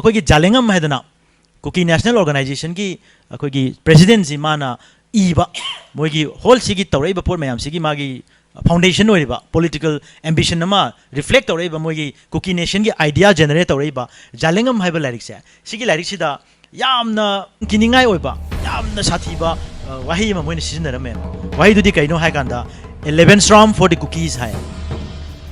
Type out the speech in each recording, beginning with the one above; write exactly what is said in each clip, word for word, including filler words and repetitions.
ꯑꯩꯈꯣꯏꯒꯤ ꯖꯥꯂꯦꯡꯉꯝ ꯍꯥꯏꯗꯅ ꯀꯨꯀꯤ ꯅꯦꯁꯅꯦꯜ ꯑꯣꯔꯒꯅꯥꯏꯖꯦꯁꯟꯒꯤ ꯑꯩꯈꯣꯏꯒꯤ ꯄ꯭ꯔꯦꯁꯤꯗꯦꯟꯁꯤ ꯃꯥꯅ ꯏꯕ, ꯃꯣꯏꯒꯤ ꯍꯣꯜꯁꯤꯒꯤ ꯇꯧꯔꯛꯏꯕ ꯄꯣꯠ ꯃꯌꯥꯝꯁꯤꯒꯤ ꯃꯥꯒꯤ ꯐꯥꯎꯟꯗꯦꯁꯟ ꯑꯣꯏꯔꯤꯕ, ꯄꯣꯂꯤꯇꯤꯀꯦꯜ ꯑꯦꯝꯕꯤꯁꯟ ꯑꯃ ꯔꯤꯐ꯭ꯂꯦꯛ ꯇꯧꯔꯛꯏꯕ, ꯃꯣꯏꯒꯤ ꯀꯨꯀꯤ ꯅꯦꯁꯟꯒꯤ ꯑꯥꯏꯗꯤꯌꯥ ꯖꯦꯅꯦꯔꯦꯠ ꯇꯧꯔꯛꯏꯕ ꯖꯥꯂꯦꯡꯉꯝ ꯍꯥꯏꯕ ꯂꯥꯏꯔꯤꯛꯁꯦ, ꯁꯤꯒꯤ ꯂꯥꯏꯔꯤꯛꯁꯤꯗ ꯌꯥꯝꯅ ꯀꯤꯅꯤꯡꯉꯥꯏ ꯑꯣꯏꯕ, ꯌꯥꯝꯅ ꯁꯥꯊꯤꯕ, ꯑ, ꯋꯥꯍꯩ ꯑꯃ ꯃꯣꯏꯅ ꯁꯤꯖꯤꯟꯅꯔꯝꯃꯦ꯫ ꯋꯥꯍꯩꯗꯨꯗꯤ ꯀꯩꯅꯣ ꯍꯥꯏ ꯀꯥꯟꯗ, "A Levenstrom for the Cookies" high.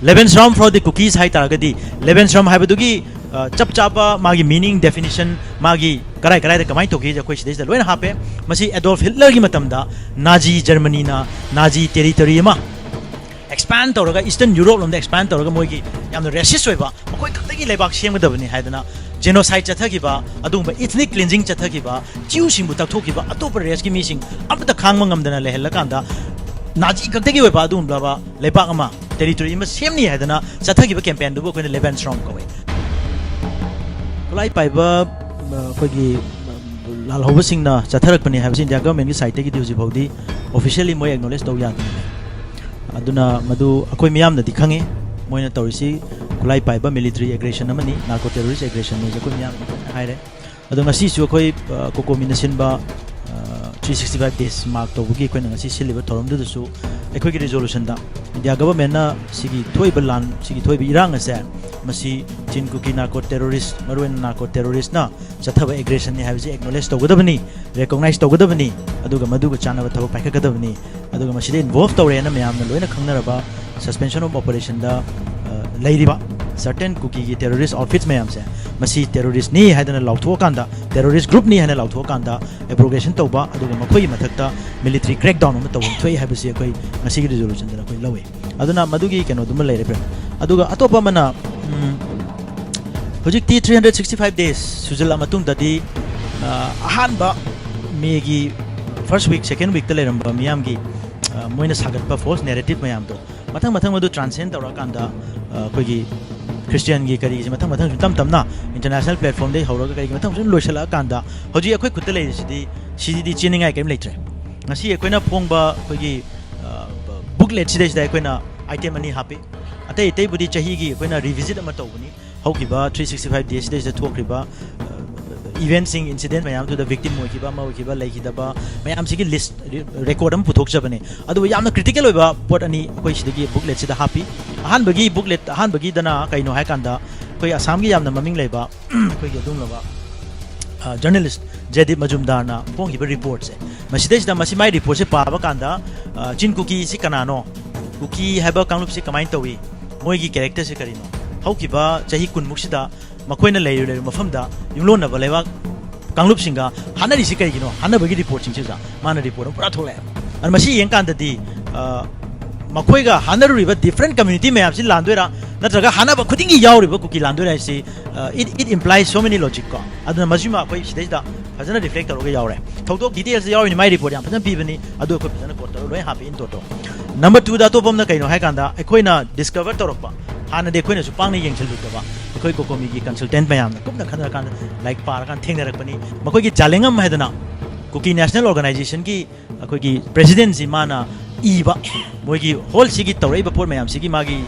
"Levenstrom for the Cookies" ꯍꯥꯏ ꯇꯥꯔꯒꯗꯤ, ꯂꯦꯕꯦꯟꯁ꯭ꯔꯣꯝ ꯍꯥꯏꯕꯗꯨꯒꯤ, ꯑ, ꯆꯞ ꯆꯥꯕ ꯃꯥꯒꯤ ꯃꯤꯅꯤꯡ, ꯗꯦꯐꯤꯅꯤꯁꯟ, ꯃꯥꯒꯤ ꯀꯔꯥꯏ ꯀꯔꯥꯏꯗ ꯀꯃꯥꯏꯅ ꯇꯧꯈꯤ ꯑꯩꯈꯣꯏ ꯁꯤꯗꯩꯁꯤꯗ ꯂꯣꯏꯅ ꯍꯥꯞꯄꯦ꯫ ꯃꯁꯤ ꯑꯦꯗꯣꯜꯐ ꯍꯤꯠꯂꯔꯒꯤ ꯃꯇꯝꯗ ꯅꯥꯖꯤ ꯖꯔꯃꯅꯤꯅ ꯅꯥꯖꯤ ꯇꯦꯔꯤꯇꯣꯔꯤ ꯑꯃ ꯑꯦꯛꯁꯄꯥꯟ ꯇꯧꯔꯒ, ꯏꯁꯇꯔꯟ ꯌꯨꯔꯣꯞ ꯂꯣꯝꯗ ꯑꯦꯛꯁꯄꯥꯟ ꯇꯧꯔꯒ, ꯃꯣꯏꯒꯤ ꯌꯥꯝꯅ ꯔꯦꯁꯤꯁ ꯑꯣꯏꯕ, ꯃꯈꯣꯏ ꯈꯛꯇꯒꯤ ꯂꯩꯕꯥꯛ ꯁꯦꯝꯒꯗꯕꯅꯤ ꯍꯥꯏꯗꯅ ꯖꯦꯅꯣꯁꯥꯏꯠ ꯆꯠꯊꯈꯤꯕ, ꯑꯗꯨꯒꯨꯝꯕ ꯏꯊꯅꯤꯛ ꯀ꯭ꯂꯤꯟꯖꯤꯡ ꯆꯠꯊꯈꯤꯕ, ꯖ꯭ꯌꯨꯁꯤꯡꯕꯨ ꯇꯛꯊꯣꯛꯈꯤꯕ, ꯑꯇꯣꯞꯄ ꯔꯦꯁꯀꯤ ꯃꯤꯁꯤꯡ ꯑꯃꯠꯇ ꯈꯥꯡꯕ ꯉꯝꯗꯅ ꯂꯩꯍꯜꯂꯀꯥꯟꯗ, ꯅꯥꯖꯤ ꯈꯛꯇꯒꯤ ꯑꯣꯏꯕ ꯑꯗꯨꯒꯨꯝꯂꯕ ꯂꯩꯕꯥꯛ ꯑꯃ, ꯇꯦꯔꯤꯇꯣꯔꯤ ꯑꯃ ꯁꯦꯝꯅꯤ ꯍꯥꯏꯗꯅ ꯆꯠꯊꯈꯤꯕ ꯀꯦꯝꯄꯦꯟꯗꯨꯕꯨ ꯑꯩꯈꯣꯏꯅ ꯂꯦꯕꯦꯟꯁ꯭ꯔꯣꯝ ꯀꯧꯏ꯫ ꯈꯨꯠꯂꯥꯏ ꯄꯥꯏꯕ, ꯑ, ꯑꯩꯈꯣꯏꯒꯤ, ꯑ, ꯂꯥꯜꯍꯧꯕꯁꯤꯡꯅ ꯆꯠꯊꯔꯛꯄꯅꯤ ꯍꯥꯏꯕꯁꯤ ꯏꯟꯗꯤꯌꯥ ꯒꯚꯔꯟꯃꯦꯟꯠꯀꯤ ꯁꯥꯏꯠꯇꯒꯤꯗꯤ ꯍꯧꯖꯤꯛ ꯐꯥꯎꯗꯤ ꯑꯣꯐꯤꯁꯤꯌꯦꯜꯂꯤ ꯃꯣꯏ ꯑꯦꯛꯅꯣꯂꯦꯖ ꯇꯧ ꯌꯥꯗꯅ ꯂꯩ꯫ ꯑꯗꯨꯅ ꯃꯗꯨ ꯑꯩꯈꯣꯏ ꯃꯤꯌꯥꯝꯅꯗꯤ ꯈꯪꯉꯤ, ꯃꯣꯏꯅ ꯇꯧꯔꯤꯁꯤ ꯈꯨꯠꯂꯥꯏ ꯄꯥꯏꯕ ꯃꯤꯂꯤꯇꯔꯤ ꯑꯦꯒ꯭ꯔꯦꯁꯟ ꯑꯃꯅꯤ, ꯅꯥꯔꯀꯣ ꯇꯦꯔꯣꯔꯤꯁ ꯑꯦꯒ꯭ꯔꯦꯁꯟꯅꯤ ꯍꯥꯏꯁꯦ ꯑꯩꯈꯣꯏ ꯃꯤꯌꯥꯝꯅ ꯂꯣꯏꯅ ꯍꯥꯏꯔꯦ꯫ ꯑꯗꯣ ꯉꯁꯤꯁꯨ ꯑꯩꯈꯣꯏ, ꯑ, ꯀꯣꯀꯣꯃꯤꯅ ꯁꯤꯟꯕ, ꯑ, three sixty five days mark ꯇꯧꯕꯒꯤ ꯑꯩꯈꯣꯏꯅ ꯉꯁꯤ ꯁꯤꯜꯂꯤꯕ ꯊꯧꯔꯝꯗꯨꯗꯁꯨ ꯑꯩꯈꯣꯏꯒꯤ ꯔꯤꯖꯣꯂꯨꯁꯟꯗ ꯏꯟꯗꯤꯌꯥ ꯒꯚꯔꯟꯃꯦꯟꯠꯅ ꯁꯤꯒꯤ ꯊꯣꯛꯏꯕ ꯂꯥꯟ, ꯁꯤꯒꯤ ꯊꯣꯛꯏꯕ ꯏꯔꯥꯡ ꯑꯁꯦ, ꯃꯁꯤ ꯆꯤꯟ ꯀꯨꯀꯤ ꯅꯥꯔꯀꯣ ꯇꯦꯔꯣꯔꯤꯁ, ꯃꯔꯨꯑꯣꯏꯅ ꯅꯥꯔꯀꯣ ꯇꯦꯔꯣꯔꯤꯁꯅ ꯆꯠꯊꯕ ꯑꯦꯒ꯭ꯔꯦꯁꯟꯅꯤ ꯍꯥꯏꯕꯁꯤ ꯑꯦꯛꯅꯣꯂꯦꯖ ꯇꯧꯒꯗꯕꯅꯤ, ꯔꯦꯀꯣꯛꯅꯥꯏꯖ ꯇꯧꯒꯗꯕꯅꯤ, ꯑꯗꯨꯒ ꯃꯗꯨꯒ ꯆꯥꯟꯅꯕ ꯊꯕꯛ ꯄꯥꯏꯈꯠꯀꯗꯕꯅꯤ꯫ ꯑꯗꯨꯒ ꯃꯁꯤꯗ ꯏꯟꯚꯣꯜꯚ ꯇꯧꯔꯦꯅ ꯃꯌꯥꯝꯅ ꯂꯣꯏꯅ ꯈꯪꯅꯔꯕ ꯁꯁꯄꯦꯟꯁꯟ ꯑꯣꯐ ꯑꯣꯄꯔꯦꯁꯟꯗ, ꯑ, ꯂꯩꯔꯤꯕ ꯁꯔꯇꯦꯟ ꯀꯨꯀꯤꯒꯤ ꯇꯦꯔꯣꯔꯤꯁ ꯑꯥꯎꯠꯐꯤꯠꯁ ꯃꯌꯥꯝꯁꯦ, ꯃꯁꯤ ꯇꯦꯔꯣꯔꯤꯁꯅꯤ ꯍꯥꯏꯗꯅ ꯂꯥꯎꯊꯣꯛꯑꯀꯥꯟꯗ, ꯇꯦꯔꯣꯔꯤꯁ ꯒ꯭ꯔꯨꯞꯅꯤ ꯍꯥꯏꯅ ꯂꯥꯎꯊꯣꯛꯑꯀꯥꯟꯗ, ꯑꯦꯕ꯭ꯔꯣꯒꯦꯁꯟ ꯇꯧꯕ, ꯑꯗꯨꯒ ꯃꯈꯣꯏꯒꯤ ꯃꯊꯛꯇ ꯃꯤꯂꯤꯇꯔꯤ ꯀ꯭ꯔꯦꯛꯗꯥꯎꯟ ꯑꯃ ꯇꯧꯐꯝ ꯊꯣꯛꯏ ꯍꯥꯏꯕꯁꯤ ꯑꯩꯈꯣꯏ ꯉꯁꯤꯒꯤ ꯔꯤꯖꯣꯂꯨꯁꯟꯗꯅ ꯑꯩꯈꯣꯏ ꯂꯧꯏ꯫ ꯑꯗꯨꯅ ꯃꯗꯨꯒꯤ ꯀꯩꯅꯣꯗꯨꯃ ꯂꯩꯔꯦ, ꯄ꯭ꯔꯦꯝ꯫ ꯑꯗꯨꯒ ꯑꯇꯣꯞꯄ ꯑꯃꯅ, ꯎꯝ, ꯍꯧꯖꯤꯛꯇꯤ three hundred sixty five days ꯁꯨꯖꯜꯂꯛꯑ ꯃꯇꯨꯡꯗꯗꯤ, ꯑ, ꯑꯍꯥꯟꯕ ꯃꯦꯒꯤ ꯐꯥꯔꯁ ꯋꯤꯛ, ꯁꯦꯀꯦꯟ ꯋꯤꯛꯇ ꯂꯩꯔꯝꯕ ꯃꯤꯌꯥꯝꯒꯤ, ꯑ, ꯃꯣꯏꯅ ꯁꯥꯒꯠꯄ ꯐꯣꯜꯁ ꯅꯦꯔꯦꯇꯤꯚ ꯃꯌꯥꯝꯗꯣ ꯃꯊꯪ ꯃꯊꯪ ꯃꯗꯨ ꯇ꯭ꯔꯥꯟꯁꯦꯟ ꯇꯧꯔꯛꯑꯀꯥꯟꯗ, ꯑ, ꯑꯩꯈꯣꯏꯒꯤ ꯈ꯭ꯔꯤꯁꯇꯤꯌꯥꯟꯒꯤ ꯀꯔꯤꯒꯤꯁꯦ ꯃꯊꯪ ꯃꯊꯪ ꯁꯨꯝ ꯇꯞ ꯇꯞꯅ ꯏꯟꯇꯔꯅꯦꯁꯅꯦꯜ ꯄ꯭ꯂꯦꯠꯐꯣꯝꯗꯒꯤ ꯍꯧꯔꯒ ꯀꯔꯤꯒꯤ ꯃꯊꯪ ꯁꯨꯝ ꯂꯣꯏꯁꯤꯜꯂꯛꯑꯀꯥꯟꯗ, ꯍꯧꯖꯤꯛ ꯑꯩꯈꯣꯏ ꯈꯨꯠꯇ ꯂꯩꯔꯤꯁꯤꯗꯤ, ꯁꯤꯗꯤ ꯆꯦꯟꯅꯤꯡꯉꯥꯏ ꯀꯔꯤꯝ ꯂꯩꯇ꯭ꯔꯦ꯫ ꯉꯁꯤ ꯑꯩꯈꯣꯏꯅ ꯐꯣꯡꯕ ꯑꯩꯈꯣꯏꯒꯤ, ꯑ, ꯕꯨꯛꯂꯦꯠꯁꯤꯗꯩꯁꯤꯗ ꯑꯩꯈꯣꯏꯅ ꯑꯥꯏꯇꯦꯝ ꯑꯅꯤ ꯍꯥꯞꯄꯤ꯫ ꯑꯇꯩ ꯑꯇꯩꯕꯨꯗꯤ ꯆꯍꯤꯒꯤ ꯑꯩꯈꯣꯏꯅ ꯔꯤꯚꯤꯖꯤꯠ ꯑꯃ ꯇꯧꯕꯅꯤ꯫ ꯍꯧꯈꯤꯕ three sixty five days ꯁꯤꯗꯩꯁꯤꯗ ꯊꯣꯛꯈ꯭ꯔꯤꯕ ꯏꯚꯦꯟꯁꯤꯡ, ꯏꯟꯁꯤꯗꯦꯟ ꯃꯌꯥꯝꯗꯨꯗ ꯚꯤꯛꯇꯤꯝ ꯑꯣꯏꯈꯤꯕ, ꯑꯃ ꯑꯣꯏꯈꯤꯕ, ꯂꯩꯈꯤꯗꯕ ꯃꯌꯥꯝꯁꯤꯒꯤ ꯂꯤꯁ, ꯔꯦꯀꯣꯔꯗ ꯑꯃ ꯄꯨꯊꯣꯛꯆꯕꯅꯦ꯫ ꯑꯗꯨꯕꯨ ꯌꯥꯝꯅ ꯀ꯭ꯔꯤꯇꯤꯀꯦꯜ ꯑꯣꯏꯕ ꯄꯣꯠ ꯑꯅꯤ ꯑꯩꯈꯣꯏ ꯁꯤꯗꯒꯤ ꯕꯨꯛꯂꯦꯠꯁꯤꯗ ꯍꯥꯞꯄꯤ꯫ ꯑꯍꯥꯟꯕꯒꯤ ꯕꯨꯛꯂꯦꯠ, ꯑꯍꯥꯟꯕꯒꯤꯗꯅ ꯀꯩꯅꯣ ꯍꯥꯏꯀꯥꯟꯗ, ꯑꯩꯈꯣꯏ ꯑꯁꯥꯝꯒꯤ ꯌꯥꯝꯅ ꯃꯃꯤꯡ ꯂꯩꯕ ꯑꯩꯈꯣꯏꯒꯤ ꯑꯗꯨꯒꯨꯝꯂꯕ ꯖꯔꯅꯦꯂꯤꯁ ꯖꯦꯗꯤꯞ ꯃꯖꯨꯝꯗꯥꯔꯅ ꯐꯣꯡꯈꯤꯕ ꯔꯤꯄꯣꯔꯠꯁꯦ, ꯃꯁꯤꯗꯩꯁꯤꯗ ꯃꯁꯤ ꯃꯥꯏ ꯔꯤꯄꯣꯔꯠꯁꯦ ꯄꯥꯕ ꯀꯥꯟꯗ, ꯆꯤꯟ ꯀꯨꯀꯤꯁꯤ ꯀꯅꯥꯅꯣ, ꯀꯨꯀꯤ ꯍꯥꯏꯕ ꯀꯥꯡꯂꯨꯞꯁꯤ ꯀꯃꯥꯏꯅ ꯇꯧꯏ, ꯃꯣꯏꯒꯤ ꯀꯦꯔꯦꯛꯇꯔꯁꯦ ꯀꯔꯤꯅꯣ, ꯍꯧꯈꯤꯕ ꯆꯍꯤ ꯀꯨꯟꯃꯨꯛꯁꯤꯗ ꯃꯈꯣꯏꯅ ꯂꯩꯔꯤꯕ, ꯂꯩꯔꯤꯕ ꯃꯐꯝꯗ ꯌꯨꯝꯂꯣꯟꯅꯕ ꯂꯩꯕꯥꯛ ꯀꯥꯡꯂꯨꯞꯁꯤꯡꯒ ꯍꯥꯠꯅꯔꯤꯁꯤ ꯀꯩꯒꯤꯅꯣ, ꯍꯥꯠꯅꯕꯒꯤ ꯔꯤꯄꯣꯔꯠꯁꯤꯡꯁꯤꯗ ꯃꯥꯅ ꯔꯤꯄꯣꯔꯠ ꯑꯃ ꯄꯨꯔꯥ ꯊꯣꯛꯂꯛꯑꯦ꯫ ꯑꯗꯨ ꯃꯁꯤ ꯌꯦꯡꯀꯥꯟꯗꯗꯤ, ꯃꯈꯣꯏꯒ ꯍꯥꯠꯅꯔꯨꯔꯤꯕ ꯗꯤꯐ꯭ꯔꯦꯟ ꯀꯝꯃ꯭ꯌꯨꯅꯤꯇꯤ ꯃꯌꯥꯝꯁꯤ ꯂꯥꯟꯗꯣꯏꯔꯥ, ꯅꯠꯇ꯭ꯔꯒ ꯍꯥꯠꯅꯕ ꯈꯨꯗꯤꯡꯒꯤ ꯌꯥꯎꯔꯤꯕ ꯀꯨꯀꯤ ꯂꯥꯟꯗꯣꯏꯔꯥ ꯍꯥꯏꯁꯤ, it, it implies so many logic ꯀꯣ꯫ ꯑꯗꯨꯅ ꯃꯁꯤꯃ ꯑꯩꯈꯣꯏ ꯁꯤꯗꯩꯁꯤꯗ ꯐꯖꯅ ꯔꯤꯐ꯭ꯂꯦꯛ ꯇꯧꯔꯒ ꯌꯥꯎꯔꯦ꯫ ꯊꯧꯗꯣꯛ ꯗꯤꯇꯦꯜꯁꯇ ꯌꯥꯎꯔꯤꯅꯤ, ꯃꯥꯏ ꯔꯤꯄꯣꯔꯠ ꯌꯥꯝ ꯐꯖꯅ ꯄꯤꯕꯅꯤ, ꯑꯗꯨ ꯑꯩꯈꯣꯏ ꯐꯖꯅ ꯀꯣꯠ ꯇꯧꯔꯒ ꯂꯣꯏ ꯍꯥꯞꯄꯤ, ꯏꯟ ꯇꯣꯇꯣ꯫ ꯅꯝꯕꯔ ꯇꯨꯗ ꯑꯇꯣꯞꯄ ꯑꯃꯅ ꯀꯩꯅꯣ ꯍꯥꯏꯀꯥꯟꯗ, ꯑꯩꯈꯣꯏꯅ ꯗꯤꯁꯀꯚꯔ ꯇꯧꯔꯛꯄ, ꯍꯥꯟꯅꯗꯤ ꯑꯩꯈꯣꯏꯅꯁꯨ ꯄꯥꯛꯅ ꯌꯦꯡꯁꯤꯜꯂꯨꯗꯕ, ꯑꯩꯈꯣꯏ ꯀꯣꯀꯣꯃꯤꯒꯤ ꯀꯟꯁꯜꯇꯦꯟꯠ ꯃꯌꯥꯝꯅ ꯀꯨꯞꯅ ꯈꯟꯅꯔꯀꯥꯟꯗ, ꯂꯥꯏꯔꯤꯛ ꯄꯥꯔꯀꯥꯟꯗ ꯊꯦꯡꯅꯔꯛꯄꯅꯤ꯫ ꯃꯈꯣꯏꯒꯤ ꯖꯥꯂꯦꯡꯉꯝ ꯍꯥꯏꯗꯅ ꯀꯨꯀꯤ ꯅꯦꯁꯅꯦꯜ ꯑꯣꯔꯒꯅꯥꯏꯖꯦꯁꯟꯒꯤ ꯑꯩꯈꯣꯏꯒꯤ ꯄ꯭ꯔꯦꯁꯤꯗꯦꯟꯁꯤ ꯃꯥꯅ ꯏꯕ, ꯃꯣꯏꯒꯤ ꯍꯣꯜꯁꯤꯒꯤ ꯇꯧꯔꯛꯏꯕ ꯄꯣꯠ ꯃꯌꯥꯝꯁꯤꯒꯤ ꯃꯥꯒꯤ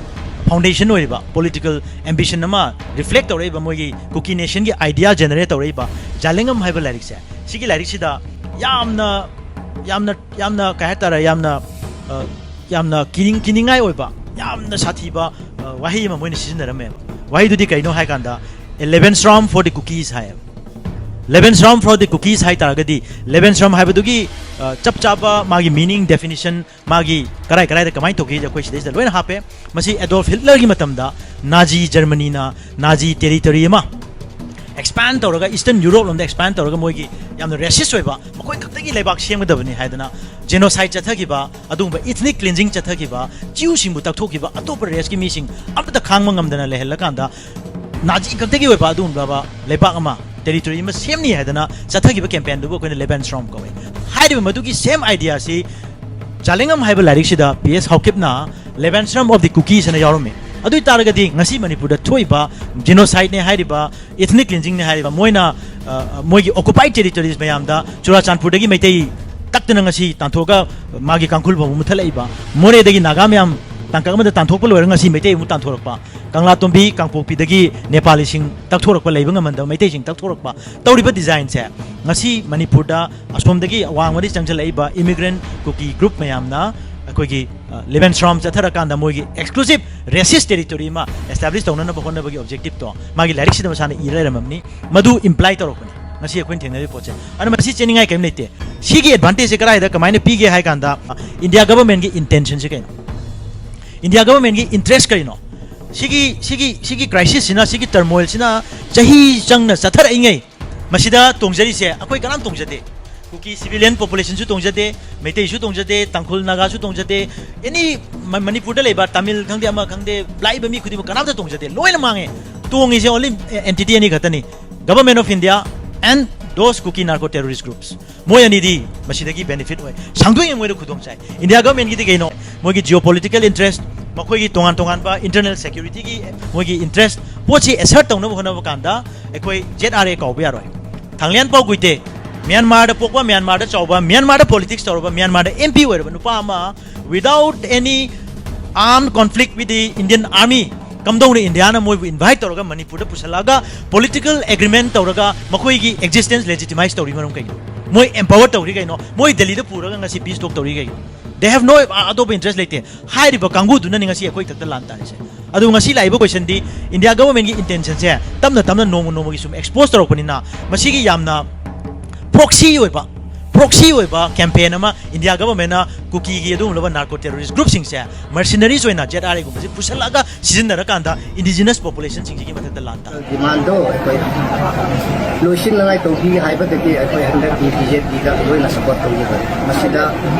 ꯐꯥꯎꯟꯗꯦꯁꯟ ꯑꯣꯏꯔꯤꯕ ꯄꯣꯂꯤꯇꯤꯀꯦꯜ ꯑꯦꯝꯕꯤꯁꯟ ꯑꯃ ꯔꯤꯐ꯭ꯂꯦꯛ ꯇꯧꯔꯛꯏꯕ, ꯃꯣꯏꯒꯤ ꯀꯨꯀꯤ ꯅꯦꯁꯟꯒꯤ ꯑꯥꯏꯗꯤꯌꯥ ꯖꯦꯅꯦꯔꯦꯠ ꯇꯧꯔꯛꯏꯕ ꯖꯥꯂꯦꯡꯉꯝ ꯍꯥꯏꯕ ꯂꯥꯏꯔꯤꯛꯁꯦ, ꯁꯤꯒꯤ ꯂꯥꯏꯔꯤꯛꯁꯤꯗ ꯌꯥꯝꯅ, ꯌꯥꯝꯅ, ꯌꯥꯝꯅ ꯀꯩ ꯍꯥꯏꯇꯥꯔꯦ, ꯌꯥꯝꯅ, ꯑ, ꯌꯥꯝꯅ ꯀꯤꯅꯤꯡ-, ꯀꯤꯅꯤꯡꯉꯥꯏ ꯑꯣꯏꯕ, ꯌꯥꯝꯅ ꯁꯥꯊꯤꯕ, ꯑ, ꯋꯥꯍꯩ ꯑꯃ ꯃꯣꯏꯅ ꯁꯤꯖꯤꯟꯅꯔꯝꯃꯦꯕ꯫ ꯋꯥꯍꯩꯗꯨꯗꯤ ꯀꯩꯅꯣ ꯍꯥꯏꯀꯥꯟꯗ, "A Lebensraum for the Kukis" ꯍꯥꯏꯌꯦꯕ꯫ "Lebensraum for the Kukis" ꯍꯥꯏ ꯇꯥꯔꯒꯗꯤ, Lebensraum ꯍꯥꯏꯕꯗꯨꯒꯤ, ꯑ, ꯆꯞ ꯆꯥꯕ ꯃꯥꯒꯤ ꯃꯤꯅꯤꯡ, ꯗꯦꯐꯤꯅꯤꯁꯟ, ꯃꯥꯒꯤ ꯀꯔꯥꯏ ꯀꯔꯥꯏꯗ ꯀꯃꯥꯏꯅ ꯇꯧꯈꯤ ꯑꯩꯈꯣꯏ ꯁꯤꯗꯩꯁꯤꯗ ꯂꯣꯏꯅ ꯍꯥꯞꯄꯦ꯫ ꯃꯁꯤ ꯑꯦꯗꯣꯜꯐ ꯍꯤꯠꯂꯔꯒꯤ ꯃꯇꯝꯗ ꯅꯥꯖꯤ ꯖꯔꯃꯅꯤꯅ ꯅꯥꯖꯤ ꯇꯦꯔꯤꯇꯣꯔꯤ ꯑꯃ ꯑꯦꯛꯁꯄꯥꯟ ꯇꯧꯔꯒ, ꯏꯁꯇꯔꯟ ꯌꯨꯔꯣꯞ ꯂꯣꯝꯗ ꯑꯦꯛꯁꯄꯥꯟ ꯇꯧꯔꯒ, ꯃꯣꯏꯒꯤ ꯌꯥꯝꯅ ꯔꯦꯁꯤꯁ ꯑꯣꯏꯕ, ꯃꯈꯣꯏ ꯈꯛꯇꯒꯤ ꯂꯩꯕꯥꯛ ꯁꯦꯝꯒꯗꯕꯅꯤ ꯍꯥꯏꯗꯅ ꯖꯦꯅꯣꯁꯥꯏꯠ ꯆꯠꯊꯈꯤꯕ, ꯑꯗꯨꯒꯨꯝꯕ ꯏꯊꯅꯤꯛ ꯀ꯭ꯂꯤꯟꯖꯤꯡ ꯆꯠꯊꯈꯤꯕ, ꯖ꯭ꯌꯨꯁꯤꯡꯕꯨ ꯇꯛꯊꯣꯛꯈꯤꯕ, ꯑꯇꯣꯞꯄ ꯔꯦꯁꯀꯤ ꯃꯤꯁꯤꯡ ꯑꯃꯠꯇ ꯈꯥꯡꯕ ꯉꯝꯗꯅ ꯂꯩꯍꯜꯂꯀꯥꯟꯗ, ꯅꯥꯖꯤ ꯈꯛꯇꯒꯤ ꯑꯣꯏꯕ ꯑꯗꯨꯒꯨꯝꯂꯕ ꯂꯩꯕꯥꯛ ꯑꯃ, ꯇꯦꯔꯤꯇꯣꯔꯤ ꯑꯃ ꯁꯦꯝꯅꯤ ꯍꯥꯏꯗꯅ ꯆꯠꯊꯈꯤꯕ ꯀꯦꯝꯄꯦꯟꯗꯨꯕꯨ ꯑꯩꯈꯣꯏꯅ ꯂꯦꯕꯦꯟꯁ꯭ꯔꯣꯝ ꯀꯧꯏ꯫ ꯍꯥꯏꯔꯤꯕ ꯃꯗꯨꯒꯤ ꯁꯦꯝ ꯑꯥꯏꯗꯤꯌꯥꯁꯤ ꯖꯥꯂꯦꯡꯉꯝ ꯍꯥꯏꯕ ꯂꯥꯏꯔꯤꯛꯁꯤꯗ P S ꯍꯥꯎꯀꯤꯞꯅ Lebensraum of the Kukis ꯍꯥꯏꯅ ꯌꯥꯎꯔꯝꯃꯤ꯫ ꯑꯗꯨ ꯑꯣꯏ ꯇꯥꯔꯒꯗꯤ ꯉꯁꯤ ꯃꯅꯤꯄꯨꯔꯗ ꯊꯣꯛꯏꯕ ꯖꯤꯅꯣꯁꯥꯏꯠꯅꯦ ꯍꯥꯏꯔꯤꯕ, ꯏꯊꯅꯤꯛ ꯀ꯭ꯂꯤꯟꯖꯤꯡꯅꯦ ꯍꯥꯏꯔꯤꯕ, ꯃꯣꯏꯅ, ꯑ, ꯃꯣꯏꯒꯤ ꯑꯣꯀꯨꯄꯥꯏꯠ ꯇꯦꯔꯤꯇꯣꯔꯤꯁ ꯃꯌꯥꯝꯗ ꯆꯨꯔꯥꯆꯥꯟꯄꯨꯔꯗꯒꯤ ꯃꯩꯇꯩ ꯇꯛꯇꯅ ꯉꯁꯤ ꯇꯥꯟꯊꯣꯛꯑꯒ ꯃꯥꯒꯤ ꯀꯥꯡꯈꯨꯜ ꯐꯥꯎꯕ ꯃꯨꯠꯊꯠꯂꯛꯏꯕ, ꯃꯣꯔꯦꯗꯒꯤ ꯅꯥꯒꯥ ꯃꯌꯥꯝ ꯇꯥꯡꯀꯛ ꯑꯃꯗ ꯇꯥꯟꯊꯣꯛꯄ ꯂꯣꯏꯔꯒ ꯉꯁꯤ ꯃꯩꯇꯩ ꯑꯃꯨꯛ ꯇꯥꯟꯊꯣꯔꯛꯄ, ꯀꯪꯂꯥꯇꯣꯝꯕꯤ ꯀꯥꯡꯄꯣꯛꯄꯤꯗꯒꯤ ꯅꯦꯄꯥꯂꯤꯁꯤꯡ ꯇꯛꯊꯣꯔꯛꯄ, ꯂꯩꯕ ꯉꯝꯍꯟꯗꯕ ꯃꯩꯇꯩꯁꯤꯡ ꯇꯛꯊꯣꯔꯛꯄ, ꯇꯧꯔꯤꯕ ꯗꯤꯖꯥꯏꯟꯁꯦ ꯉꯁꯤ ꯃꯅꯤꯄꯨꯔꯗ ꯑꯁꯣꯝꯗꯒꯤ ꯑꯋꯥꯡꯕꯗꯒꯤ ꯆꯪꯁꯤꯜꯂꯛꯏꯕ ꯏꯃꯤꯒ꯭ꯔꯦꯟ ꯀꯨꯀꯤ ꯒ꯭ꯔꯨꯞ ꯃꯌꯥꯝꯅ ꯑꯩꯈꯣꯏꯒꯤ ꯂꯦꯕꯦꯟꯁ꯭ꯔꯥꯝ ꯆꯠꯊꯔꯀꯥꯟꯗ ꯃꯣꯏꯒꯤ ꯑꯦꯛꯁꯀ꯭ꯂꯨꯁꯤꯞ ꯔꯦꯁꯤꯁ ꯇꯦꯔꯤꯇꯣꯔꯤ ꯑꯃ ꯑꯦꯁꯇꯥꯕ꯭ꯂꯤꯁ ꯇꯧꯅꯅꯕ ꯍꯣꯠꯅꯕꯒꯤ ꯑꯣꯕꯖꯦꯛꯇꯤꯞꯇꯣ ꯃꯥꯒꯤ ꯂꯥꯏꯔꯤꯛꯁꯤꯗ ꯃꯁꯥꯅ ꯏꯔ ꯂꯩꯔꯝꯃꯕꯅꯤ꯫ ꯃꯗꯨ ꯏꯝꯄ꯭ꯂꯥꯏ ꯇꯧꯔꯛꯄꯅꯤ ꯉꯁꯤ ꯑꯩꯈꯣꯏꯅ ꯊꯦꯡꯅꯔꯤꯕ ꯄꯣꯠꯁꯦ꯫ ꯑꯗꯨꯅ ꯃꯁꯤ ꯆꯦꯟꯅꯤꯡꯉꯥꯏ ꯀꯔꯤꯝ ꯂꯩꯇꯦ꯫ ꯁꯤꯒꯤ ꯑꯦꯗꯚꯥꯟꯇꯦꯖꯁꯦ ꯀꯗꯥꯏꯗ ꯀꯃꯥꯏꯅ ꯄꯤꯒꯦ ꯍꯥꯏ ꯀꯥꯟꯗ, ꯏꯟꯗꯤꯌꯥ ꯒꯚꯔꯟꯃꯦꯟꯠꯀꯤ ꯏꯟꯇꯦꯟꯁꯟꯁꯦ ꯀꯩꯅꯣ? ꯏꯟꯗꯤꯌꯥ ꯒꯚꯔꯟꯃꯦꯟꯠꯀꯤ ꯏꯟꯇꯔꯦꯁ ꯀꯔꯤꯅꯣ? ꯁꯤꯒꯤ ꯁꯤꯒꯤ ꯁꯤꯒꯤ ꯀ꯭ꯔꯥꯏꯁꯤꯁꯁꯤꯅ, ꯁꯤꯒꯤ ꯇꯔꯃꯣꯏꯜꯁꯤꯅ ꯆꯍꯤ ꯆꯪꯅ ꯆꯠꯊꯔꯛꯏꯉꯩ ꯃꯁꯤꯗ ꯇꯣꯡꯖꯔꯤꯁꯦ ꯑꯩꯈꯣꯏ ꯀꯅꯥꯝ ꯇꯣꯡꯖꯗꯦ꯫ ꯀꯨꯀꯤ ꯁꯤꯚꯤꯂꯤꯌꯟ ꯄꯣꯄꯨꯂꯦꯁꯟꯁꯨ ꯇꯣꯡꯖꯗꯦ, ꯃꯩꯇꯩꯁꯨ ꯇꯣꯡꯖꯗꯦ, ꯇꯥꯡꯈꯨꯜ ꯅꯥꯒꯥꯁꯨ ꯇꯣꯡꯖꯗꯦ, ꯑꯦꯅꯤ ꯃꯅꯤꯄꯨꯔꯗ ꯂꯩꯕ ꯇꯥꯃꯤꯜ ꯈꯪꯗꯦ ꯑꯃ ꯈꯪꯗꯦ, ꯂꯥꯛꯏꯕ ꯃꯤ ꯈꯨꯗꯤꯡꯃꯛ ꯀꯅꯥꯝꯇ ꯇꯣꯡꯖꯗꯦ, ꯂꯣꯏꯅ ꯃꯥꯡꯉꯦ꯫ ꯇꯣꯡꯉꯤꯁꯦ ꯑꯣꯟꯂꯤ ꯑꯦꯟꯇꯤꯇꯤ ꯑꯅꯤ ꯈꯛꯇꯅꯤ, Government of India and those Kuki narco terrorist groups꯫ ꯃꯣꯏ ꯑꯅꯤꯗꯤ ꯃꯁꯤꯗꯒꯤ ꯕꯦꯅꯤꯐꯤꯠ ꯑꯣꯏ, ꯁꯥꯡꯗꯣꯛ ꯌꯦꯡꯉꯣꯏꯗ ꯈꯨꯗꯣꯡ ꯆꯥꯏ꯫ ꯏꯟꯗꯤꯌꯥ ꯒꯚꯔꯟꯃꯦꯟꯠꯀꯤꯗꯤ ꯀꯩꯅꯣ? ꯃꯣꯏꯒꯤ ꯖꯤꯑꯣ ꯄꯣꯂꯤꯇꯤꯀꯦꯜ ꯏꯟꯇꯔꯦꯁ, ꯃꯈꯣꯏꯒꯤ ꯇꯣꯉꯥꯟ ꯇꯣꯉꯥꯟꯕ ꯏꯟꯇꯔꯅꯦꯜ ꯁꯦꯀ꯭ꯌꯨꯔꯤꯇꯤꯒꯤ ꯃꯣꯏꯒꯤ ꯏꯟꯇꯔꯦꯁ, ꯄꯣꯠꯁꯤ ꯑꯦꯁꯔꯠ ꯇꯧꯅꯕ ꯍꯣꯠꯅꯕ ꯀꯥꯟꯗ ꯑꯩꯈꯣꯏ ꯖꯦꯠ ꯑꯥꯔ ꯑꯦ ꯀꯥꯎꯕ ꯌꯥꯔꯣꯏ꯫ ꯊꯥꯡꯂꯦꯟ ꯄꯥꯎ ꯀꯨꯏꯇꯦ, ꯃ꯭ꯌꯥꯟꯃꯥꯔꯗ ꯄꯣꯛꯄ, ꯃ꯭ꯌꯥꯟꯃꯥꯔꯗ ꯆꯥꯎꯕ, ꯃ꯭ꯌꯥꯟꯃꯥꯔꯗ ꯄꯣꯂꯤꯇꯤꯛꯁ ꯇꯧꯔꯕ, ꯃ꯭ꯌꯥꯟꯃꯥꯔꯗ ꯑꯦꯝ ꯄꯤ ꯑꯣꯏꯔꯕ ꯅꯨꯄꯥ ꯑꯃ, without any armed conflict with the Indian army, ꯀꯝꯗꯧꯅ ꯏꯟꯗꯤꯌꯥꯅ ꯃꯣꯏꯕꯨ ꯏꯟꯚꯥꯏꯠ ꯇꯧꯔꯒ ꯃꯅꯤꯄꯨꯔꯗ ꯄꯨꯁꯜꯂꯛꯑꯒ ꯄꯣꯂꯤꯇꯤꯀꯦꯜ ꯑꯦꯒ꯭ꯔꯤꯃꯦꯟ ꯇꯧꯔꯒ ꯃꯈꯣꯏꯒꯤ ꯑꯦꯛꯖꯤꯁꯇꯦꯟꯁ ꯂꯦꯖꯤꯇꯤꯃꯥꯏꯁ ꯇꯧꯔꯤ ꯃꯔꯝ ꯀꯩꯅꯣ? ꯃꯣꯏ ꯑꯦꯝꯄꯥꯋꯔ ꯇꯧꯔꯤ ꯀꯩꯅꯣ? ꯃꯣꯏ ꯗꯦꯜꯂꯤꯗ ꯄꯨꯔꯒ ꯉꯁꯤ ꯄꯤꯁ ꯇꯣꯛ ꯇꯧꯔꯤ ꯀꯩꯅꯣ? They have no, ꯑꯇꯣꯞꯄ ꯏꯟꯇꯔꯦꯁ ꯂꯩꯇꯦ꯫ ꯍꯥꯏꯔꯤꯕ ꯀꯥꯡꯕꯨꯗꯨꯅꯅꯤ ꯉꯁꯤ ꯑꯩꯈꯣꯏ ꯏꯊꯛꯇ ꯂꯥꯟ ꯇꯥꯔꯤꯁꯦ꯫ ꯑꯗꯨ ꯉꯁꯤ ꯂꯥꯛꯏꯕ ꯀꯣꯏꯁꯟꯗꯤ, ꯏꯟꯗꯤꯌꯥ ꯒꯚꯔꯟꯃꯦꯟꯠꯀꯤ ꯏꯟꯇꯦꯟꯁꯟꯁꯦ ꯇꯞꯅ ꯇꯞꯅ ꯅꯣꯡꯃ ꯅꯣꯡꯃꯒꯤ ꯁꯨꯝ ꯑꯦꯛꯁꯄꯣꯖ ꯇꯧꯔꯛꯄꯅꯤꯅ, ꯃꯁꯤꯒꯤ ꯌꯥꯝꯅ ꯄ꯭ꯔꯣꯛꯁꯤ ꯑꯣꯏꯕ, ꯄ꯭ꯔꯣꯛꯁꯤ ꯑꯣꯏꯕ ꯀꯦꯝꯄꯦꯟ ꯑꯃ ꯏꯟꯗꯤꯌꯥ ꯒꯚꯔꯟꯃꯦꯟꯠꯅ ꯀꯨꯀꯤꯒꯤ ꯑꯗꯨꯒꯨꯝꯂꯕ ꯅꯥꯔꯀꯣ ꯇꯦꯔꯣꯔꯤꯁ ꯒ꯭ꯔꯨꯞꯁꯤꯡꯁꯦ, ꯃꯔꯁꯤꯅꯔꯤꯁ ꯑꯣꯏꯅ ꯖꯦꯠ ꯑꯥꯔ ꯑꯦꯒꯨꯝꯕꯁꯦ ꯄꯨꯁꯜꯂꯛꯑꯒ ꯁꯤꯖꯤꯟꯅꯔꯀꯥꯟꯗ ꯏꯟꯗꯤꯖꯤꯅꯁ ꯄꯣꯄꯨꯂꯦꯁꯟꯁꯤꯡꯁꯤꯒꯤ ꯃꯊꯛꯇ ꯂꯥꯟ ꯇꯥꯔꯦ꯫ ꯗꯤꯃꯥꯟꯗꯣ ꯑꯩꯈꯣꯏ ꯂꯣꯏꯁꯤꯟꯅꯉꯥꯏ ꯇꯧꯕꯤ ꯍꯥꯏꯕꯗꯒꯤ ꯑꯩꯈꯣꯏ ꯍꯟꯗꯛꯀꯤ ꯕꯤ ꯖꯦ ꯄꯤꯗ ꯂꯣꯏꯅ ꯁꯄꯣꯔꯠ ꯇꯧꯖꯕꯅꯤ꯫ ꯃꯁꯤꯗ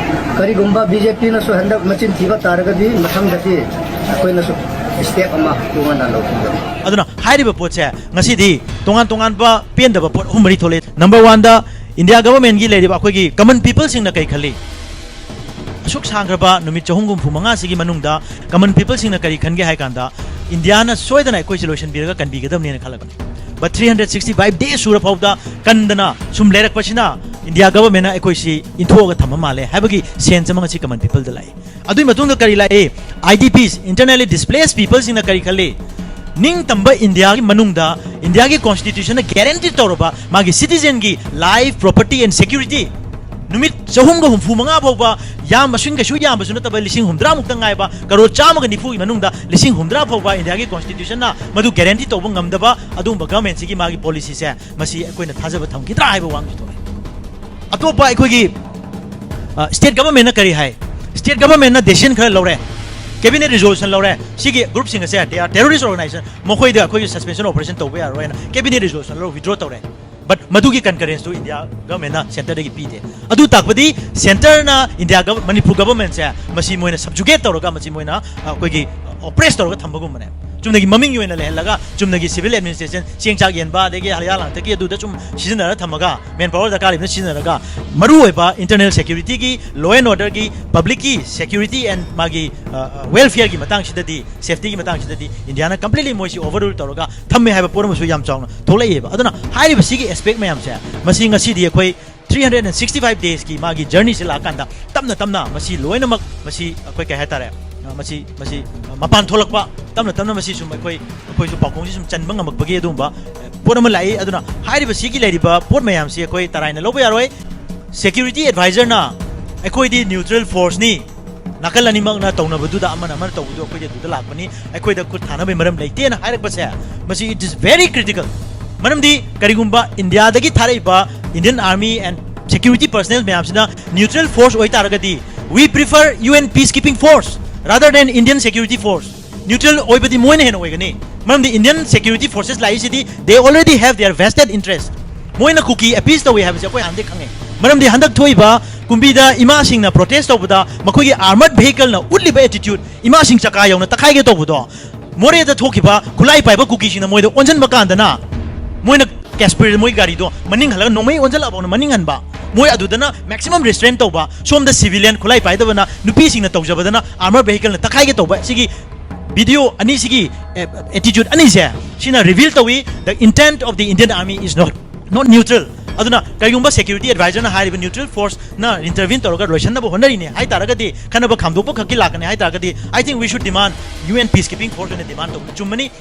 ꯀꯔꯤꯒꯨꯝꯕ ꯕꯤ ꯖꯦ ꯄꯤꯅꯁꯨ ꯍꯟꯗꯛ ꯃꯆꯤꯟ ꯊꯤꯕ ꯇꯥꯔꯒꯗꯤ ꯃꯊꯪꯗꯗꯤ ꯑꯩꯈꯣꯏꯅꯁꯨ ꯁ꯭ꯇꯦꯞ ꯑꯃ ꯇꯣꯉꯥꯟꯅ ꯂꯧꯈꯤꯒꯅꯤ꯫ ꯑꯗꯨꯅ ꯍꯥꯏꯔꯤꯕ ꯄꯣꯠꯁꯦ ꯉꯁꯤꯗꯤ ꯇꯣꯉꯥꯟ ꯇꯣꯉꯥꯟꯕ ꯄꯦꯟꯗꯕ ꯄꯣꯠ ꯑꯍꯨꯝ ꯃꯔꯤ ꯊꯣꯛꯂꯛꯑꯦ꯫ ꯅꯝꯕꯔ ꯋꯥꯟꯗ, ꯏꯟꯗꯤꯌꯥ ꯒꯚꯔꯟꯃꯦꯟꯠꯀꯤ ꯂꯩꯔꯤꯕ ꯑꯩꯈꯣꯏꯒꯤ ꯀꯃꯟ ꯄꯤꯄꯜꯁꯤꯡꯅ ꯀꯩ ꯈꯜꯂꯤ? ꯑꯁꯨꯛ ꯁꯥꯡꯈ꯭ꯔꯕ ꯅꯨꯃꯤꯠ ꯆꯍꯨꯝ ꯍꯨꯝꯐꯨ ꯃꯉꯥꯁꯤꯒꯤ ꯃꯅꯨꯡꯗ ꯀꯃꯟ ꯄꯤꯄꯜꯁꯤꯡꯅ ꯀꯔꯤ ꯈꯟꯒꯦ ꯍꯥꯏ ꯀꯥꯟꯗ, ꯏꯟꯗꯤꯌꯥꯅ ꯁꯣꯏꯗꯅ ꯑꯩꯈꯣꯏꯁꯦ ꯂꯣꯏꯁꯤꯟꯕꯤꯔꯒ ꯀꯟꯕꯤꯒꯗꯕꯅꯦꯅ ꯈꯜꯂꯕꯅꯤ꯫ But three hundred sixty five days ꯁꯨꯔ ꯐꯥꯎꯗ ꯀꯟꯗꯅ ꯁꯨꯝ ꯂꯩꯔꯛꯄꯁꯤꯅ ꯏꯟꯗꯤꯌꯥ ꯒꯚꯔꯟꯃꯦꯟꯅ ꯑꯩꯈꯣꯏꯁꯤ ꯏꯟꯊꯣꯛꯑꯒ ꯊꯝꯕ ꯃꯥꯜꯂꯦ ꯍꯥꯏꯕꯒꯤ ꯁꯦꯟꯁ ꯑꯃ ꯉꯁꯤ ꯀꯃꯟ ꯄꯤꯄꯜꯗ ꯂꯥꯛꯏ꯫ ꯑꯗꯨꯒꯤ ꯃꯇꯨꯡꯗ ꯀꯔꯤ ꯂꯥꯛꯏ? ꯑꯥꯏ ꯗꯤ ꯄꯤꯁ, ꯏꯟꯇꯔꯅꯦꯂꯤ ꯗꯤꯁꯄ꯭ꯂꯦꯁ ꯄꯤꯄꯜꯁꯤꯡꯅ ꯀꯔꯤ ꯈꯜꯂꯤ? ꯅꯤꯡꯇꯝꯕ ꯏꯟꯗꯤꯌꯥꯒꯤ ꯃꯅꯨꯡꯗ ꯏꯟꯗꯤꯌꯥꯒꯤ ꯀꯣꯟꯁꯇꯤꯇ꯭ꯌꯨꯁꯟꯅ ꯒꯦꯔꯦꯟꯇꯤ ꯇꯧꯔꯕ ꯃꯥꯒꯤ ꯁꯤꯇꯤꯖꯦꯟꯒꯤ ꯂꯥꯏꯐ, ꯄ꯭ꯔꯣꯄꯔꯇꯤ ꯑꯦꯟ ꯁꯦꯀ꯭ꯌꯨꯔꯤꯇꯤ, ꯅꯨꯃꯤꯠ ꯆꯍꯨꯝꯒ ꯍꯨꯝꯐꯨ ꯃꯉꯥ ꯐꯥꯎꯕ, ꯌꯥꯝ ꯃꯁꯤꯡ ꯀꯩꯁꯨ ꯌꯥꯝꯕꯁꯨ ꯅꯠꯇꯕ ꯂꯤꯁꯤꯡ ꯍꯨꯝꯗ꯭ꯔꯥ ꯃꯨꯛꯇ ꯉꯥꯏꯕ, ꯀꯔꯣꯔ ꯆꯥꯝꯃꯒ ꯅꯤꯐꯨꯒꯤ ꯃꯅꯨꯡꯗ ꯂꯤꯁꯤꯡ ꯍꯨꯝꯗ꯭ꯔꯥ ꯐꯥꯎꯕ ꯏꯟꯗꯤꯌꯥꯒꯤ ꯀꯣꯟꯁꯇꯤꯇ꯭ꯌꯨꯁꯟꯅ ꯃꯗꯨ ꯒꯦꯔꯦꯟꯇꯤ ꯇꯧꯕ ꯉꯝꯗꯕ ꯑꯗꯨꯒꯨꯝꯕ ꯒꯚꯔꯟꯃꯦꯟꯁꯤꯒꯤ ꯃꯥꯒꯤ ꯄꯣꯂꯤꯁꯤꯁꯦ, ꯃꯁꯤ ꯑꯩꯈꯣꯏꯅ ꯊꯥꯖꯕ ꯊꯝꯈꯤꯗ꯭ꯔꯥ ꯍꯥꯏꯕ ꯋꯥꯍꯪꯁꯨ ꯊꯣꯛꯂꯛꯏ꯫ ꯑꯇꯣꯞꯄ ꯑꯩꯈꯣꯏꯒꯤ ꯁ꯭ꯇꯦꯠ ꯒꯚꯔꯟꯃꯦꯟꯅ ꯀꯔꯤ ꯍꯥꯏ? ꯁ꯭ꯇꯦꯠ ꯒꯚꯔꯟꯃꯦꯟꯅ ꯗꯦꯁꯤꯖꯟ ꯈꯔ ꯂꯧꯔꯦ, ꯀꯦꯕꯤꯅꯦꯠ ꯔꯤꯖꯣꯂꯨꯁꯟ ꯂꯧꯔꯦ, ꯁꯤꯒꯤ ꯒ꯭ꯔꯨꯞꯁꯤꯡ ꯑꯁꯦ, they are terrorist organization, ꯃꯈꯣꯏꯗ ꯑꯩꯈꯣꯏꯒꯤ ꯁꯁꯄꯦꯟꯁꯟ ꯑꯣꯄꯔꯦꯁꯟ ꯇꯧꯕ ꯌꯥꯔꯣꯏ ꯍꯥꯏꯅ ꯀꯦꯕꯤꯅꯦꯠ ꯔꯤꯖꯣꯂꯨꯁꯟ ꯂꯧꯔ ꯋꯤꯗ꯭ꯔꯣ ꯇꯧꯔꯦ꯫ ꯕꯠ ꯃꯗꯨꯒꯤ ꯀꯟꯀꯔꯦꯟꯁꯇꯨ ꯏꯟꯗꯤꯌꯥ ꯒꯚꯔꯟꯃꯦꯟꯅ ꯁꯦꯟꯇꯔꯗꯒꯤ ꯄꯤꯗꯦ꯫ ꯑꯗꯨ ꯇꯥꯛꯄꯗꯤ ꯁꯦꯟꯇꯔꯅ ꯏꯟꯗꯤꯌꯥ ꯒꯚ-, ꯃꯅꯤꯄꯨꯔ ꯒꯚꯔꯟꯃꯦꯟꯁꯦ ꯃꯁꯤ ꯃꯣꯏꯅ ꯁꯕꯖꯨꯒꯦꯠ ꯇꯧꯔꯒ, ꯃꯁꯤ ꯃꯣꯏꯅ, ꯑ, ꯑꯩꯈꯣꯏꯒꯤ ꯑꯣꯄ꯭ꯔꯦꯁ ꯇꯧꯔꯒ ꯊꯝꯕꯒꯨꯝꯕꯅꯦ꯫ ꯆꯨꯝꯅꯒꯤ ꯃꯃꯤꯡꯒꯤ ꯑꯣꯏꯅ ꯂꯩꯍꯜꯂꯒ, ꯆꯨꯝꯅꯒꯤ ꯁꯤꯚꯤꯜ ꯑꯦꯗꯃꯤꯅꯤꯁꯇ꯭ꯔꯦꯁꯟ, ꯆꯦꯡ ꯆꯥꯛ ꯌꯦꯟꯕ, ꯑꯗꯒꯤ ꯍꯤꯌꯥ ꯂꯥꯡꯊꯛꯀꯤ ꯑꯗꯨꯗ ꯁꯨꯝ ꯁꯤꯖꯤꯟꯅꯔ ꯊꯝꯃꯒ, ꯃꯦꯟ ꯄꯥꯋꯔ ꯗꯔꯀꯥꯔ ꯂꯩꯕꯅ ꯁꯤꯖꯤꯟꯅꯔꯒ, ꯃꯔꯨꯑꯣꯏꯕ ꯏꯟꯇꯔꯅꯦꯜ ꯁꯦꯀ꯭ꯌꯨꯔꯤꯇꯤꯒꯤ, ꯂꯣ ꯑꯦꯟ ꯑꯣꯔꯗꯔꯒꯤ, ꯄꯕ꯭ꯂꯤꯛꯀꯤ ꯁꯦꯀ꯭ꯌꯨꯔꯤꯇꯤ ꯑꯦꯟ ꯃꯥꯒꯤ, ꯑ, ꯑ, ꯋꯦꯜꯐꯤꯌꯔꯒꯤ ꯃꯇꯥꯡꯁꯤꯗꯗꯤ, ꯁꯦꯐꯇꯤꯒꯤ ꯃꯇꯥꯡꯁꯤꯗꯗꯤ ꯏꯟꯗꯤꯌꯥꯅ ꯀꯝꯄ꯭ꯂꯤꯠꯂꯤ ꯃꯣꯏꯁꯤ ꯑꯣꯚꯔꯔꯨꯜ ꯇꯧꯔꯒ ꯊꯝꯃꯦ ꯍꯥꯏꯕ ꯄꯣꯠ ꯑꯃꯁꯨ ꯌꯥꯝ ꯆꯥꯎꯅ ꯊꯣꯛꯂꯛꯏꯑꯕ꯫ ꯑꯗꯨꯅ ꯍꯥꯏꯔꯤꯕ ꯁꯤꯒꯤ ꯑꯦꯁꯄꯦꯛ ꯃꯌꯥꯝꯁꯦ, ꯃꯁꯤ ꯉꯁꯤꯗꯤ ꯑꯩꯈꯣꯏ three hundred and sixty five daysꯀꯤ ꯃꯥꯒꯤ ꯖꯔꯅꯤꯁꯤ ꯂꯥꯛꯑꯀꯥꯟꯗ ꯇꯞꯅ ꯇꯞꯅ ꯃꯁꯤ ꯂꯣꯏꯅꯃꯛ, ꯃꯁꯤ ꯑꯩꯈꯣꯏ ꯀꯩ ꯍꯥꯏꯇꯥꯔꯦ, ꯑ, ꯃꯁꯤ, ꯃꯁꯤ, ꯑ, ꯃꯄꯥꯟ ꯊꯣꯛꯂꯛꯄ, ꯇꯞꯅ ꯇꯞꯅ ꯃꯁꯤ ꯁꯨꯝ ꯑꯩꯈꯣꯏ, ꯑꯩꯈꯣꯏꯁꯨ ꯄꯥꯎꯈꯣꯡꯁꯤ ꯁꯨꯝ ꯆꯟꯕ ꯉꯝꯃꯛꯄꯒꯤ ꯑꯗꯨꯒꯨꯝꯕ, ꯑ, ꯄꯣꯠ ꯑꯃ ꯂꯥꯛꯏ꯫ ꯑꯗꯨꯅ ꯍꯥꯏꯔꯤꯕ ꯁꯤꯒꯤ ꯂꯩꯔꯤꯕ ꯄꯣꯠ ꯃꯌꯥꯝꯁꯤ ꯑꯩꯈꯣꯏ ꯇꯔꯥꯏꯅ ꯂꯧꯕ ꯌꯥꯔꯣꯏ꯫ ꯁꯦꯀ꯭ꯌꯨꯔꯤꯇꯤ ꯑꯦꯗꯚꯥꯏꯖꯔꯅ ꯑꯩꯈꯣꯏꯗꯤ ꯅ꯭ꯌꯨꯇ꯭ꯔꯦꯜ ꯐꯣꯔꯁꯅꯤ, ꯅꯥꯀꯜ ꯑꯅꯤꯃꯛꯅ ꯇꯧꯅꯕꯗꯨꯗ ꯑꯃꯅ ꯑꯃꯅ ꯇꯧꯕꯗꯨ ꯑꯩꯈꯣꯏꯗꯤ ꯑꯗꯨꯗ ꯂꯥꯛꯄꯅꯤ, ꯑꯩꯈꯣꯏꯗ ꯈꯨꯠ ꯊꯥꯅꯕꯒꯤ ꯃꯔꯝ ꯂꯩꯇꯦꯅ ꯍꯥꯏꯔꯛꯄꯁꯦ, ꯃꯁꯤ it is very critical꯫ ꯃꯔꯝꯗꯤ ꯀꯔꯤꯒꯨꯝꯕ ꯏꯟꯗꯤꯌꯥꯗꯒꯤ ꯊꯥꯔꯛꯏꯕ Indian Army and security personnel ꯃꯌꯥꯝꯁꯤꯅ neutral force ꯑꯣꯏꯇꯥꯔꯒꯗꯤ, we prefer U N peacekeeping force rather than Indian security force꯫ Neutral ꯑꯣꯏꯕꯗꯤ ꯃꯣꯏꯅ ꯍꯦꯟꯅ ꯑꯣꯏꯒꯅꯤ, ꯃꯔꯝꯗꯤ Indian security forces ꯂꯥꯛꯏꯁꯤꯗꯤ they already have their vested interest꯫ ꯃꯣꯏꯅ ꯀꯨꯀꯤ ꯑꯦꯄꯤꯁ ꯇꯧꯏ ꯍꯥꯏꯕꯁꯦ ꯑꯩꯈꯣꯏ ꯍꯥꯟꯅꯗꯩ ꯈꯪꯉꯦ꯫ ꯃꯔꯝꯗꯤ ꯍꯟꯗꯛ ꯊꯣꯛꯏꯕ ꯀꯨꯝꯕꯤꯗ ꯏꯃꯥꯁꯤꯡꯅ ꯄ꯭ꯔꯣꯇꯦꯁ ꯇꯧꯕꯗ ꯃꯈꯣꯏꯒꯤ ꯑꯥꯔꯃꯔꯗ ꯚꯦꯍꯤꯀꯜꯅ ꯎꯠꯂꯤꯕ ꯑꯦꯇꯤꯇ꯭ꯌꯨꯠ, ꯏꯃꯥꯁꯤꯡ ꯆꯀꯥ ꯌꯧꯅ ꯇꯛꯈꯥꯏꯒꯦ ꯇꯧꯕꯗꯣ, ꯃꯣꯔꯦꯗ ꯊꯣꯛꯈꯤꯕ ꯈꯨꯠꯂꯥꯏ ꯄꯥꯏꯕ ꯀꯨꯀꯤꯁꯤꯡꯅ ꯃꯣꯏꯗ ꯑꯣꯟꯁꯤꯟꯕ ꯀꯥꯟꯗꯅ, ꯃꯣꯏꯅ ꯀꯦꯁꯄꯔ ꯃꯣꯏ ꯒꯥꯔꯤꯗꯣ ꯃꯅꯤꯡ ꯍꯜꯂꯒ ꯅꯣꯡꯃꯩ ꯑꯣꯟꯁꯤꯜꯂꯛꯑꯕꯧꯅ ꯃꯅꯤꯡ ꯍꯟꯕ, ꯃꯣꯏ ꯑꯗꯨꯗꯅ ꯃꯦꯛꯁꯤꯃꯝ ꯔꯤꯁꯇ꯭ꯔꯦꯟ ꯇꯧꯕ, ꯁꯣꯝꯗ ꯁꯤꯚꯤꯂꯤꯌꯟ ꯈꯨꯠꯂꯥꯏ ꯄꯥꯏꯗꯕꯅ, ꯅꯨꯄꯤꯁꯤꯡꯅ ꯇꯧꯖꯕꯗꯅ ꯑꯥꯔꯃꯔ ꯚꯦꯍꯤꯀꯜꯅ ꯇꯛꯈꯥꯏꯒꯦ ꯇꯧꯕ꯫ ꯁꯤꯒꯤ ꯚꯤꯗꯤꯑꯣ ꯑꯅꯤꯁꯤꯒꯤ ꯑꯦꯇꯤꯇ꯭ꯌꯨꯠ ꯑꯅꯤꯁꯦ, ꯁꯤꯅ ꯔꯤꯚꯤꯜ ꯇꯧꯏ, the intent of the Indian Army is not, not neutral꯫ ꯑꯗꯨꯅ ꯀꯩꯒꯨꯝꯕ security advisorꯅ ꯍꯥꯏꯔꯤꯕ neutral forceꯅ intervene ꯇꯧꯔꯒ ꯂꯣꯏꯁꯤꯟꯅꯕ ꯍꯣꯠꯅꯔꯤꯅꯦ ꯍꯥꯏ ꯇꯥꯔꯒꯗꯤ, ꯈꯠꯅꯕ ꯈꯥꯝꯗꯣꯛꯄ ꯈꯛꯀꯤ ꯂꯥꯛꯀꯅꯤ ꯍꯥꯏ ꯇꯥꯔꯒꯗꯤ, I think we should demand U N peacekeeping force ꯑꯣꯏꯅ demand ꯇꯧꯕꯅ ꯆꯨꯝꯃꯅꯤ꯫